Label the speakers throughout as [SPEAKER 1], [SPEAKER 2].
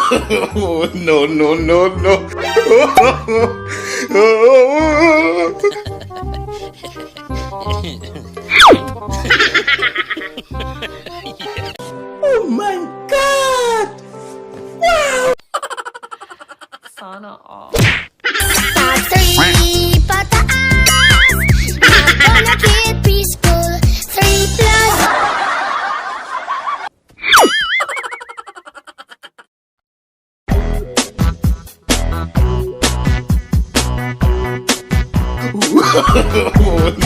[SPEAKER 1] No, no, no, no.
[SPEAKER 2] Sana all.
[SPEAKER 3] Top 3 pataas. I'm gonna keep preschool 3 plus.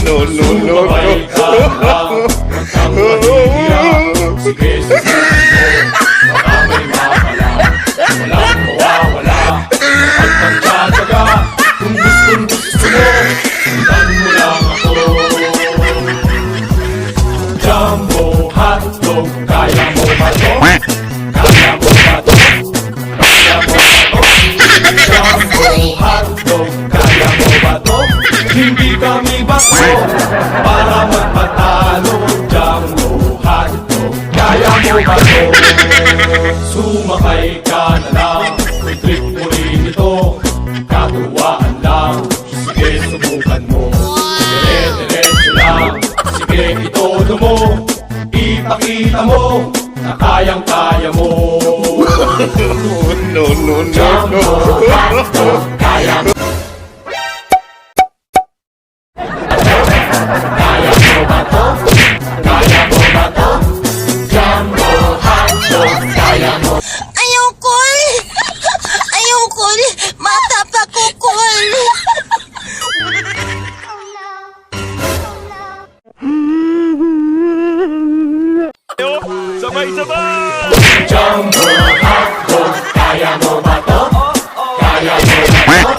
[SPEAKER 1] No, no, no,
[SPEAKER 4] Sumabay
[SPEAKER 1] no.
[SPEAKER 4] ka na lang, huwag kang mahihiya. Sige, subukan mo, baka may mapala. Walang mawawala kapag nagtsatsaga. Kung gustong gusto mo, sundan mo lang ako. Jumbo hotdog, kaya mo ba to? Kaya mo ba to? Kaya mo ba to? Jumbo hotdog, kaya mo ba to? Hindi kami bato para magpatalo. Jumbo hotdog, kaya mo ba to? Sumakay ka na lang, may trip mo rin ito. Katuwaan lang, sige, subukan mo. Dire-diretso lang, sige, itodo mo. Ipakita mo na kayang-kaya mo.
[SPEAKER 1] No, no, no,
[SPEAKER 4] Jumbo
[SPEAKER 1] no.
[SPEAKER 4] hotdog, kaya mo. Kaya mo ba to? Kaya mo ba to? Jumbo hotdog, kaya mo.
[SPEAKER 5] Ayoko! Ayoko! Bata pa ko, Kol!
[SPEAKER 4] Jumbo hotdog, kaya mo ba to? Kaya mo ba to?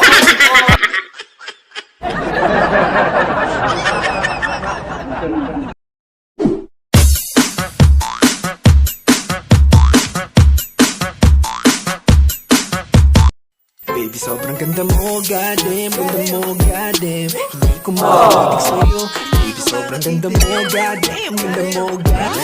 [SPEAKER 6] Baby, sobrang ganda mo, goddamn. Ganda mo, goddamn. Hindi ko makatitig sa'yo. Baby, sobrang ganda mo, goddamn. Ganda mo, goddamn.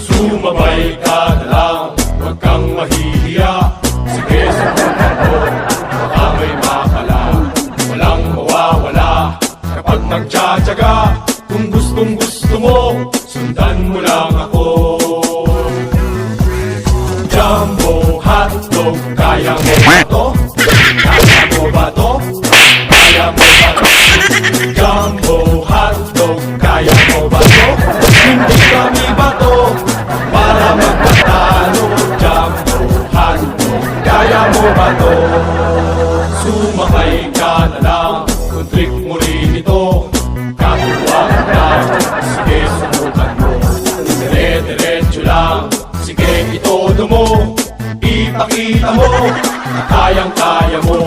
[SPEAKER 4] Sumabay ka na lang, huwag kang mahihiya. Sige, subukan mo, baka may mapala. Walang mawawala kapag nagtsatsaga. Kung gustong gusto mo, sundan mo lang ako. Jumbo hotdog, kaya mo ba to? Kaya mo ba to? Kaya mo ba to? Jumbo hotdog, kaya mo ba to? Hindi kami bato para magpatalo. Jumbo hotdog, kaya mo ba to? Sumakay ka na lang, kung trip mo rin ito. Katuwang lang, sige, subukan mo. Dire-diretso lang, sige, itodo mo. Ipakita mo na kayang-kaya mo.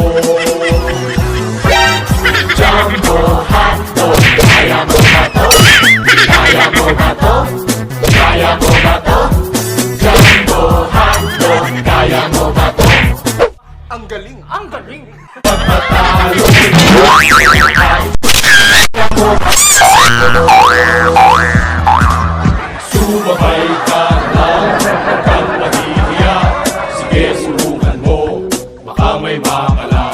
[SPEAKER 4] Jumbo hotdog, kaya mo ba to? Kaya mo ba to? Kaya mo ba to? Jumbo hotdog, kaya mo ba to? Ang galing, ang galing! Pagpatalo, sumabay ka lang, huwag kang mahihiya. Sige, subukan mo, baka may mapala.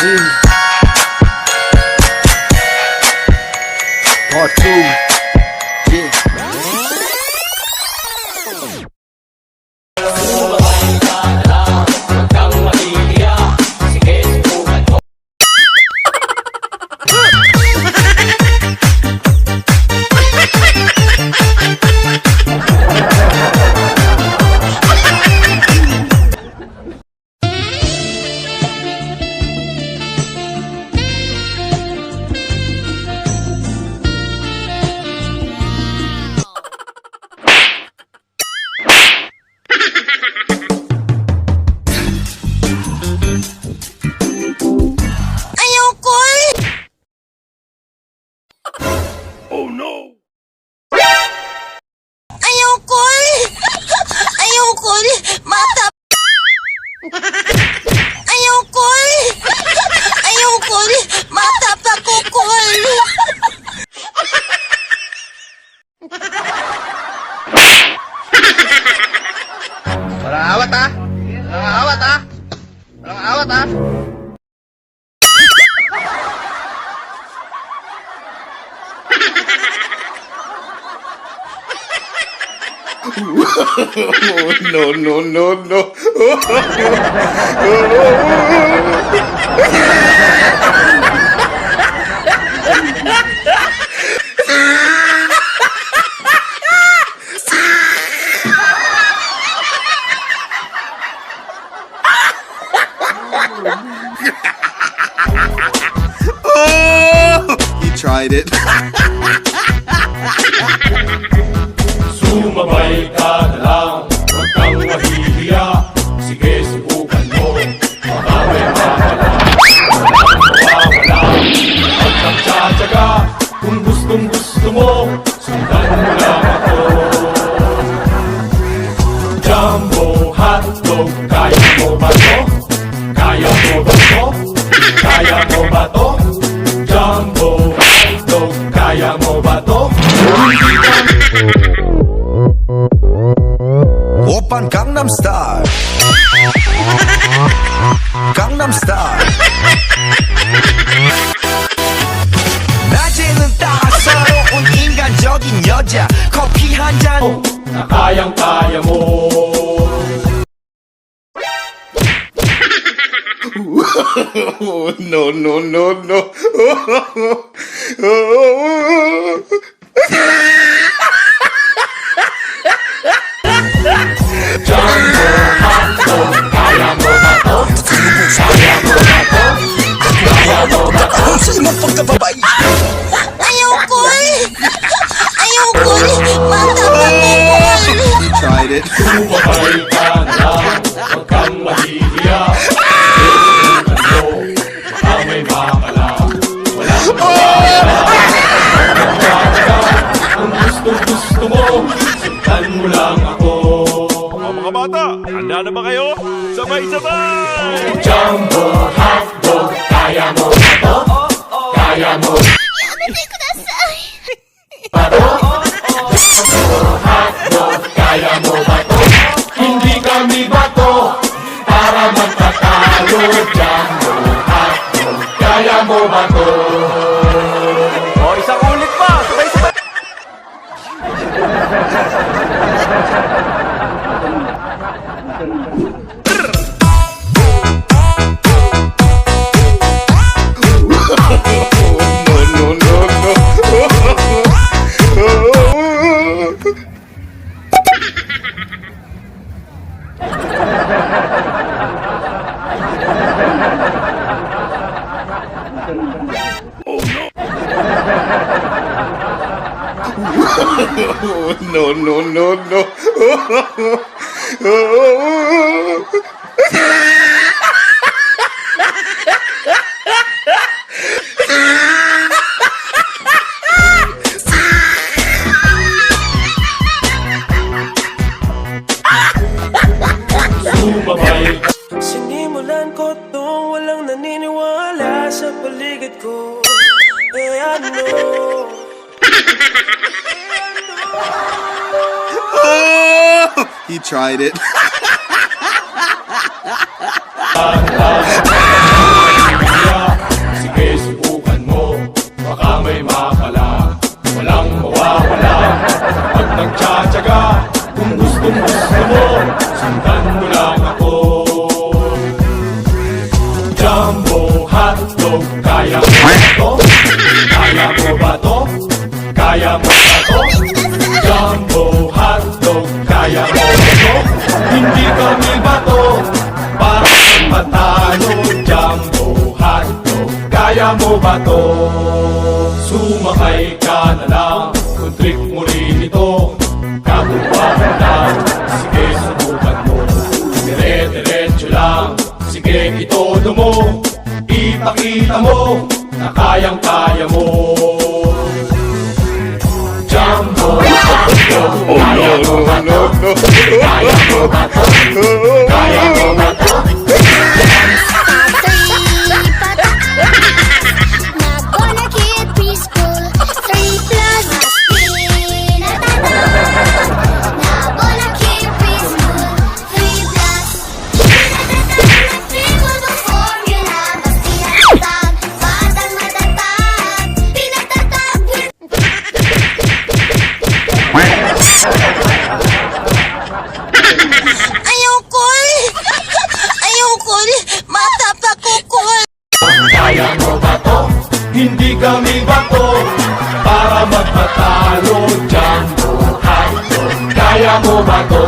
[SPEAKER 6] 3. Part 2. Yeah.
[SPEAKER 5] Ayoko eh.
[SPEAKER 4] Oh no!
[SPEAKER 5] Ayoko eh. Ayoko eh. Mata. Ayoko eh. Ayoko eh. Mata pa ko kol.
[SPEAKER 1] Walang awat ah! Walang awat ah! Walang awat ah! No, no, no, no. Oh! He tried it.
[SPEAKER 4] Sumabay ka na lang, huwag kang mahihiya. Sige, subukan mo, baka may mawala. Walang mawawala, huwag kang tsatsaga. Kung gustong gusto mo, sundan mo lang ako. Jumbo hotdog, kaya mo ba to? Kaya mo ba to? Kaya mo ba to? Jumbo hotdog, kaya mo ba to?
[SPEAKER 6] 오빤 강남스타일. 강남스타일. 낮에는 따사로운 인간적인 여자 커피 한잔
[SPEAKER 4] Na kayang-kaya mo.
[SPEAKER 1] No, no, no, no.
[SPEAKER 4] Jumbo hotdog, kaya mo ba to? Kaya mo ba to? Kaya mo ba to?
[SPEAKER 6] sa imong pagkababay.
[SPEAKER 5] Ayoko eh. Ayoko eh. Mata pa ko kol.
[SPEAKER 1] He tried it.
[SPEAKER 4] Sumabay ka na lang, huwag kang mahihiya. Sige, subukan mo, baka may mapala. Walang mawawala, huwag kang tsatsaga. Kung gustong-gusto mo, sundan mo lang ako.
[SPEAKER 2] O mga bata, handa na ba kayo? Sabay-sabay!
[SPEAKER 4] Jumbo hotdog, kaya mo ba to? Kaya mo
[SPEAKER 3] Yamete kudasai.
[SPEAKER 4] ba to? Jumbo hotdog, kaya mo ba to? Hindi kami bato para magtatalo. Jumbo hotdog, kaya mo ba to?
[SPEAKER 2] O isang ulit pa! Sabay-sabay!
[SPEAKER 1] No, no, no, no. No, no, no, no.
[SPEAKER 4] Sumabay
[SPEAKER 6] Sinimulan ko tong walang naniniwala sa paligid ko. Eh ano?
[SPEAKER 1] Oh! He tried it.
[SPEAKER 4] ka, Kaya mo ba to? Sumakay ka na lang kung trip mo rin ito. Katuwa lang, sige, subukan mo. Dire-diretso lang, sige, itodo mo. Ipakita mo na kayang-kaya mo. Jumbo Hotdog, kaya mo ba to? Kaya mo ba to? Kaya mo ba to?
[SPEAKER 3] Three pataas Na Kid Preschool 3+. Pinatatag Na Kid Preschool 3+. Triple formula. Mas pinatatag. Batang matatag. Pinatatag.
[SPEAKER 5] Ayoko eh. Ayoko. Mata pa ko.
[SPEAKER 4] Kaya mo ba to? Hindi kami bato para magpatalo. Jumbo Hotdog, kaya mo ba to?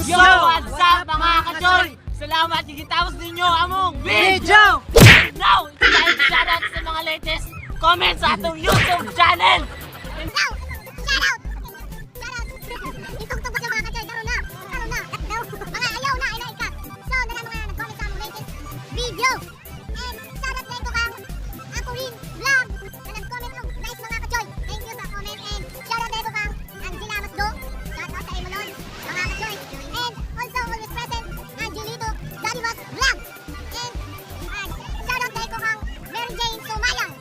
[SPEAKER 7] Yo, what's up, mga kachoy? Salamat gitapos ninyo among video! And now, it's time to shout out sa mga latest comments sa atong YouTube channel!
[SPEAKER 3] Shout out! Shout out! Itugtog ko siya, mga kachoy. Karon na! Karon na! Mga ayaw na, ay na-ikat. So, na mga nag-comment sa among latest video. And shout out na ko kang Ako Rin Vlog na nag-comment og nice, mga kachoy. Thank you sa comment and shout out na ko kang Angela Masdo. Shout out sa imo lord, mga kachoy. And also always present Angelito Daddy Vlog. And shout out na ko kang Mary Jane Sumayang.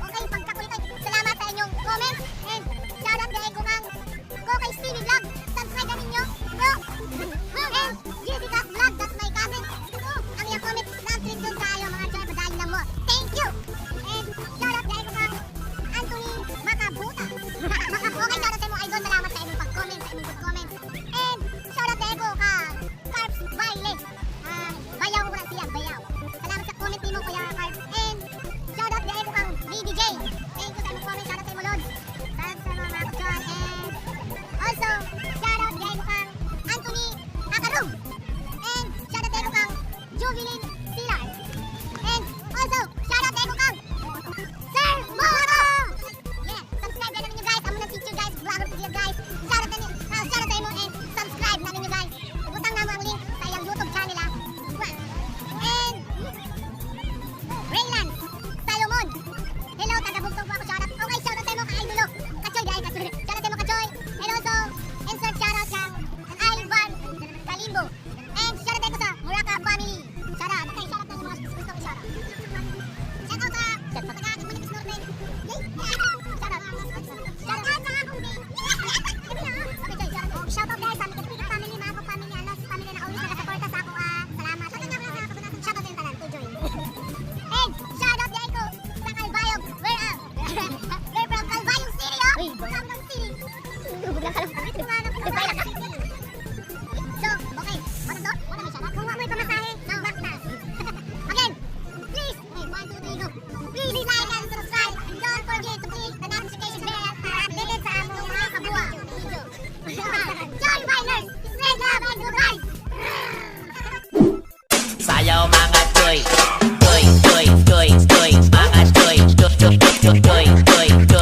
[SPEAKER 3] Okay, pagkakulit. Salamat sa inyong comment and shout out kay ko kang Kokay Stevie Vlog. Subscribe na ninyo, bro. And Jessica's Vlog, that's my cousin. Ang iyang comment, love trip dun kayo, mga choy, padayon lang mo. Thank you. And shout out kay ko kang Anthony Makabuta. Okay, shout out sa imo, idol. Salamat sa imong pag-comment, sa imong good comment. And shout out kay ko kang Carbs Baile. Bayaw ko na siya, bayaw. Salamat sa comment nimo, Kuya Carbs. And shout out kay ko kang VDJ. Thank you sa imong comment. Shout out sa imo, Lods. Shout out sa mga kachoy. And also, shout out kay ko kang Anthony Akarum. And shout out kay ko kang Jubilin Silar. And also, shout out kay ko kang Sir Moto! Yeah, subscribe na ninyo, guys. Amo na teacher, guys, vlogger po siya, guys. Shout out na shout out sa imo and subscribe na ninyo, guys. Ibutang na mo ang link sa iyang YouTube channel ah. And Raylan Salomon. Hello, taga Bugtong po ako, shout out. Okay, shout out sa imo ka idolo. Kachoy guys, kachoy. Shout out sa imo, kachoy. And also, insert shout out kang Ivan Kalimbo. And shout out ko sa Muraka family. Shout out. Okay, shout out na yung mga gusto ko shout out. Shout out sa taga Camotes Norte. Yay! Shout out. Shout out sa akong babe. Okay, Joy, shout out. Shout out guys sa aming family, mga akong family, ano, family na always nakasuporta sa ako. Ah, salamat. Shout out sa yung tanan, to join. And shout out diay ko sa Calbayog. Where ah? We're from Calbayog City, oh. Calbayog City. So, okay. Ano to? Wala may shout out? Kung wa mo'y pamasahe, no, back na. Again, please, okay, one, two, three, go. Please like and subscribe. And don't forget to click the notification bell para updated sa among mga kabuang video. Joy Miners, spread love and good vibes.
[SPEAKER 7] Sayaw, mga choy! Choy, choy, choy, choy, mga choy, choy, choy, choy, choy, choy.